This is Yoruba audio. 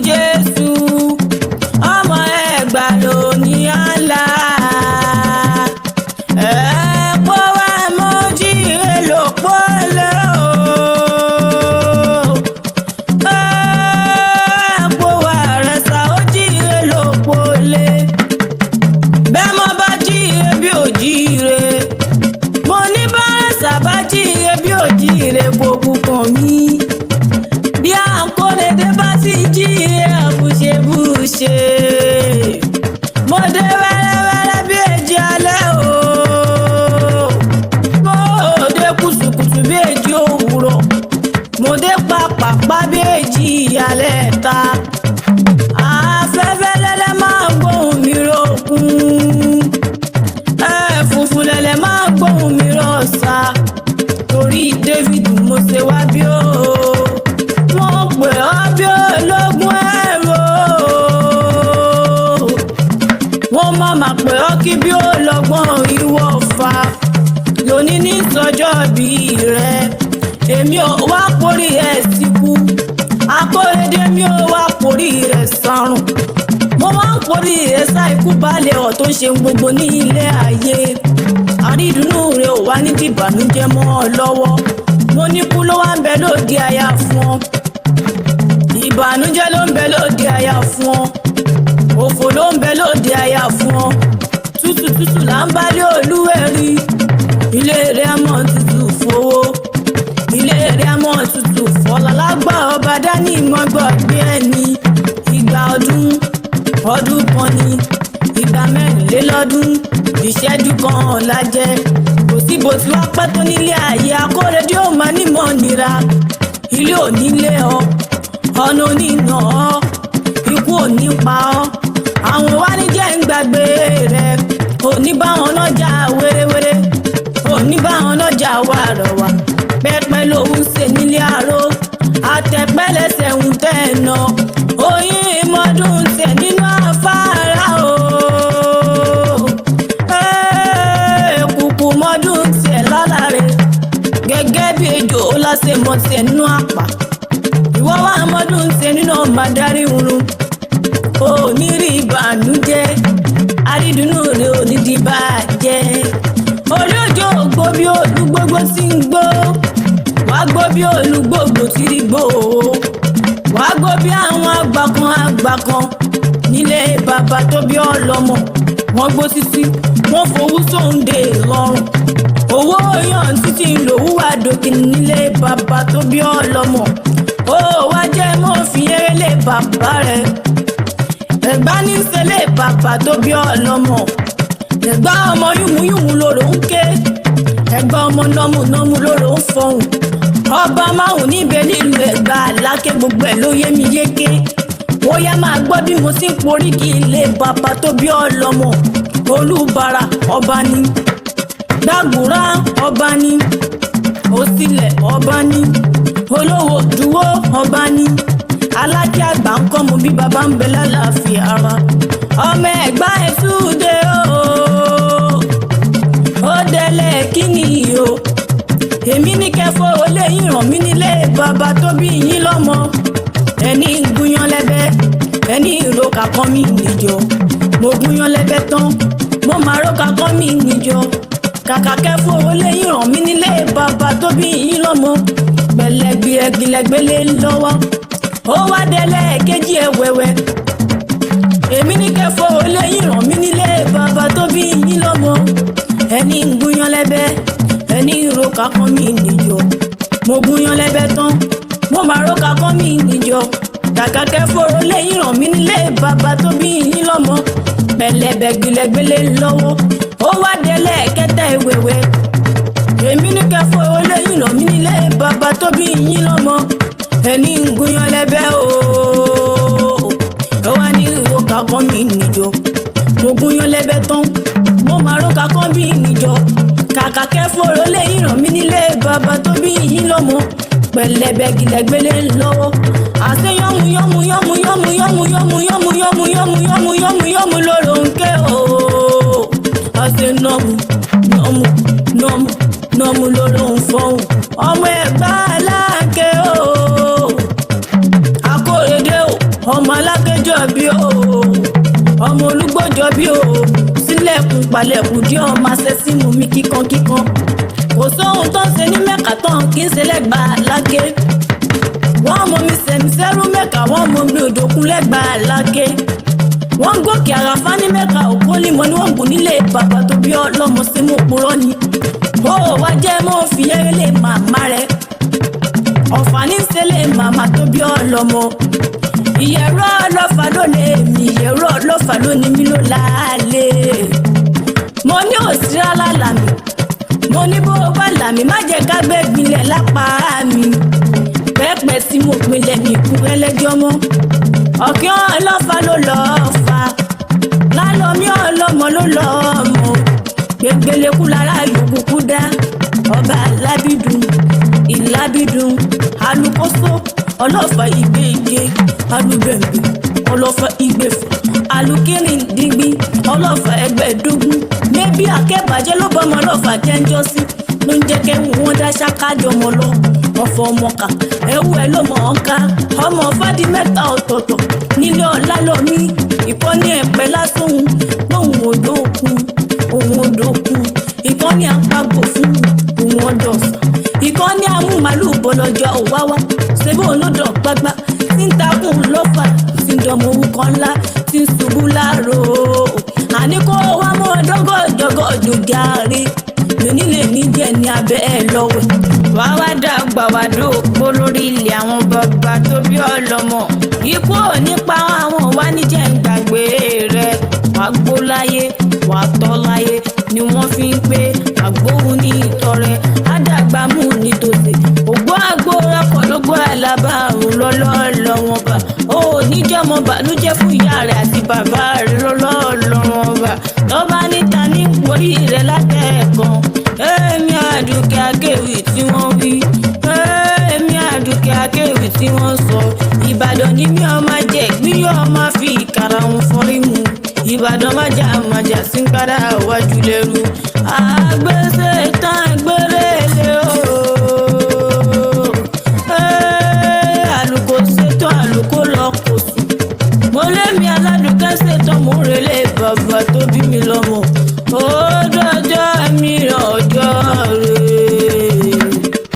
Jésù, ọmọ Ẹ̀gbá ló ní àlá. Ẹ̀pọ̀ wa mọ́jí èlò pọ́lẹ́ o. Ẹ̀pọ̀ wa rẹ̀ sá ó jí èlò pọ́lẹ́. Bẹ́ẹ̀ mo bá jíire bí ò jíire, mo ní bá bá jíire bí ò jíire, gbogbo kan mi bí à ń kórede bá sì jíire àbùṣebùṣe. Mo dé wẹ́rẹ́wẹ́rẹ́ bí èjì alẹ́ o, mo dé kùtùkùtù bí èjì òwúrọ̀, mo dé pàpàpá bí èjì ìyálẹ̀ ta. Afẹ́fẹ́ lẹ́lẹ́ máa gbóhùn mi rókun, ẹ funfun lẹ́lẹ́ máa gbóhùn mi rọ̀ṣà. Torí David mo ṣe wá bí o, wọ́n pè ọ́ bí ológun ẹ̀rọ, wọ́n má má pè ọ́ kí bí olọ́gbọ́n ìwọ fa lónìí ní sọjọ́ bí rẹ̀. Èmi ò wá pórí ẹ̀ síkú akóredé, mi ò wá pórí rẹ̀ sọrùn, mo máa ń pórí rẹ̀ sáìkú balẹ̀ ọ̀ tó ń ṣe gbogbo ní ilé ayé. Àrídùnnú rẹ̀ ò wá ní dìbànújẹ́ mọ́ ọ lọ́wọ́. Mo ní kú ló wá ń bẹ lóde àyà fún ọ, ìbànújẹ́ ló ń bẹ lóde àyà fún ọ, òfò ló ń bẹ lóde àyà fún ọ. Tútù tútù là ń bá lé olúwẹ̀rí, ilé rẹ̀ mọ́ tútù fowó, ilé rẹ̀ mọ́ tútù fọlá. Lágbà ọba dání mọ́gbọ̀gbé ẹni ìgbà ọdún ọdún kan ní ìgbà mẹ́rìnlélọ́dún ìṣẹ́jú kan ọ̀la jẹ́. Kò sí bó ti wá pẹ́ tó nílé ayé, akóredé ò máa nímọ̀ nira. Ilé ò nílé ọ, ọ̀nà oníná ọ, ikú ò ní pa ọ́. Àwọn wá ní jẹ́ ń gbàgbé rẹ̀, òní bá wọn lọ́jà wérewére, òní bá wọn lọ́jà wàrọ̀wà. Pẹ́pẹ́ lòún ṣe nílé aró, àtẹ̀pẹ́lẹsẹ̀ ń tẹ̀ nà oyin ìmọ̀dún tẹ̀ nínú afárá o. Kùkù mọ́dún tiẹ̀ lálàrẹ̀ gẹ́gẹ́ bí ejò ó lásẹ̀ mọ́ tiẹ̀ nínú àpà. Ìwọ wá mọ́dún tiẹ̀ nínú ọmọ adarí oorun, ò ní rí ìbànújẹ́, àrídùnnú rẹ̀ ò ní di bàjẹ́. Olójó ògbó bí olúgbógbó tí ń gbó, wàá gbó bí olúgbógbó tí rí gbó o, wàá gbó bí àwọn àgbà kan àgbà kan nílé bàbá tó bí ọlọ́mọ. Wọ́n gbó títí wọ́n fowó sóńdè lọ́rùn, owó yan títí lòwú wà dòkè nílé bàbá tó bí ọlọ́mọ. Ó wá jẹ́ mọ́ fi eré lé bàbá rẹ̀. Ẹ̀gbá ní sẹ́lẹ̀ bàbá tó bí ọlọ́mọ. Ẹ̀gbá ọmọ yùmùyùmù lòrò ń ké, ẹ̀gbá ọmọ nọ́mùnọ́mù lòrò ń fọhùn. Ọba márùn níbẹ̀ nílùú Ẹ̀gbá Aláké, gbogbo ẹ̀ ló yé mi yéké. Ó yá, máa gbọ́ bí mo ti ń porí kí ilé bàbá tó bí ọlọ́mọ. Olúbàrà ọba ni, Gbàgùrà ọba ni, Òsílẹ̀ ọba ni, Olówó dúró ọba ni, Alákí àgbà ń kọ́ mo bí baba ń bẹ lálàáfíà ara. Ọmọ Ẹ̀gbá ẹ̀sùdé o, ó délẹ̀ kíni o. Èmi ní kẹfọ́ olóyìn ràn mí nílé bàbá tó bí yín lọ́mọ. Ẹni ń gúnyán lẹ́bẹ́, ẹni ìrókà kan mi níjọ. Mo gúnyán lẹ́bẹ́ tán, mo máa rókà kan mi níjọ. Kàkà kẹfọ́ olóyìn ràn mí nílé bàbá tó bí yín lọ́mọ, pẹ̀lẹ́gbìrẹ́gbìlẹ́gbẹ́lẹ́ lọ́wọ́. Ó wá délẹ̀ kejì ẹ̀ wẹ̀wẹ̀. Èmi ní kẹfọ́ olóyìn ràn mí nílé bàbá tó bí yín lọ́mọ. Ẹni ń gúnyán lẹ́bẹ́, ẹni ìrókà kan mi níjọ. Mo gúnyán lẹ́bẹ́ tán, mo máa rókà kan mi níjọ. Kàkà kẹfọ́ olóyìn ràn mí nílé bàbá tó bí yín lọ́mọ, pẹ̀lẹ́bẹ̀gbìlẹ́gbẹ́lẹ́ lọ́wọ́. Ó wá délẹ̀ kẹta ìwẹ̀wẹ̀. Èmi ní kẹfọ́ olóyìn ràn mí nílé bàbá tó bí yín lọ́mọ. Ẹni ń gúnyán lẹ́bẹ́ o, ó wá ní ìrókà kan mi níjọ. Mo gúnyán lẹ́bẹ́ tán, mo máa rókà kan bí níjọ. Kàkà kẹfọ́ olóyìn ràn mí nílé bàbá tó bí yín lọ́mọ, pẹ̀lẹ́bẹ̀gìlẹ́gbẹ́lẹ́ lọ́wọ́. Àṣẹ yánmu yánmu yánmu yánmu yánmu yánmu yánmu yánmu yánmu yánmu yánmu yánmu lóró ń ké o. Àṣẹ nọ́mù nọ́mù nọ́mù nọ́mù lóró ń fọ́hùn. Ọmọ Ẹ̀gbá Aláké o, Akóredé o. Ọmọ alákẹjọ bí o, ọmọ olúgbòjọ bí o, sílẹ̀kùn palẹ̀kùn dí, ọmọ asẹ́símù mi kíkankíkan. Kò sóhun tó ń ṣe ní Mẹ́ka tán kì í ṣe lẹ́gbàá láké. Wọ́n mọ mi sẹ̀mísẹ́rú Mẹ́ka, wọ́n mọ mi òdòkun lẹ́gbàá láké. Wọ́n gòkè àràfá ní Mẹ́ka, òkólímọ̀ ni wọ́n gùn nílé bàbá tó bí ọlọ́mọ sí mú purọ́ ni. Ó wá jẹ́ mọ́ fi eré màmá rẹ̀. Ọ̀fà ní sẹ́lẹ̀ màmá tó bí ọlọ́mọ. Ìyẹ̀rọ ọlọ́fà ló lè mí, ìyẹ̀rọ ọlọ́fà ló ní mí ló láàlẹ́. Mo ní òsírá lálàmì, mo ní bó o bá làmì, má jẹ́ ká gbé gbilẹ̀ lápá mi. Pẹ́pẹ́ tí mo pinlẹ̀ mi kú ẹlẹ́jọ́ mọ́. Ọ̀kẹ́ ọlọ́fà ló lọ́ọ́ fà, lálọ́mí ọlọ́mọ ló lọ́ọ́ mọ́. Gbẹngbẹlẹ́kú lára yòókù kú dá. Ọba alábìdùn ìlábìdùn, alukoso ọlọ́fà ìgbéǹde, alubẹ̀ǹbẹ̀ ọlọ́fà ìgbèfà, alukérindíngbìn ọlọ́fà ẹgbẹ̀ẹ́dógún. Mẹ́bí akẹ́bàjẹ́ ló bọ́mọ ọlọ́fà jẹ́ńjọ́sí ló ń jẹ́ kẹ́wù wọn dá ṣákájọmọ lọ. Ọ̀fọ̀ ọmọkà ẹ̀wù ẹ̀ ló mọ̀ ọ́n ká. Ọmọ fádì mẹ́ta ọ̀tọ̀ọ̀tọ̀ nílé ọ̀la lọ́mí. Ìkọ́ni ẹ̀pẹ́ lásán lòun odò òkun, òun odò òkun. Ìkọ́ni àpagbò fún òun ọdọ̀sán. Ìkọ́ni amúmàlú bọ̀lọ́jọ́ òwáwá ṣebí òun ló dọ̀ gbágbá tí ń takùn lọ́fà, tí ń dọ̀mọ̀ orúkọ ńlá, tí ń ṣubú láàrò. Àní kó wá mọ́ dọ́gọ́dọ́gọ́ jòjàre lónílé níjẹ̀ ní abẹ́ ẹ̀ lọ́wọ́. Wàá wá dàgbà wá dògbò lórí ilẹ̀ àwọn bàbá tó bí ọlọ́mọ. Ikú ò ní pa àwọn wá níjẹ̀ ń gbàgbé rẹ̀. Wàá gbó láyé, wàá tọ́ láyé ni wọ́n fi ń pé àgbóhùn ní ìtọrẹ àdàgbàmù ní tòsí ògbó àgbo ọkọ̀ ló gbọ́ alábàárùn lọ́lọ́ọ̀lọ́ wọn bá. Ó níjọ́mọ bànújẹ́ fún ìyá rẹ̀ àti bàbá rẹ̀ lọ́lọ́ọ̀lọ́ wọn bá. Lọ́ba níta ní orí rẹ̀ látẹ̀ẹ̀kan. Èmi àdùkẹ́ akéwì tí wọ́n wí, èmi àdùkẹ́ akéwì tí wọ́n sọ. Ìbàdàn ní mi ọmọ jẹ gbíyọ́ ọmọ fi ìkarahun fọrí mu. Ìbàdàn májà májà sí ń padà wájú lẹ́rú. Àgbẹ̀sẹ̀ tán gbélé o. Àlùkò ṣetán, àlùkò lọ kò sùn. Mo lémi aládùúkẹ́ ṣetán, mo ń relé bàbá tó bí mi lọ́mọ.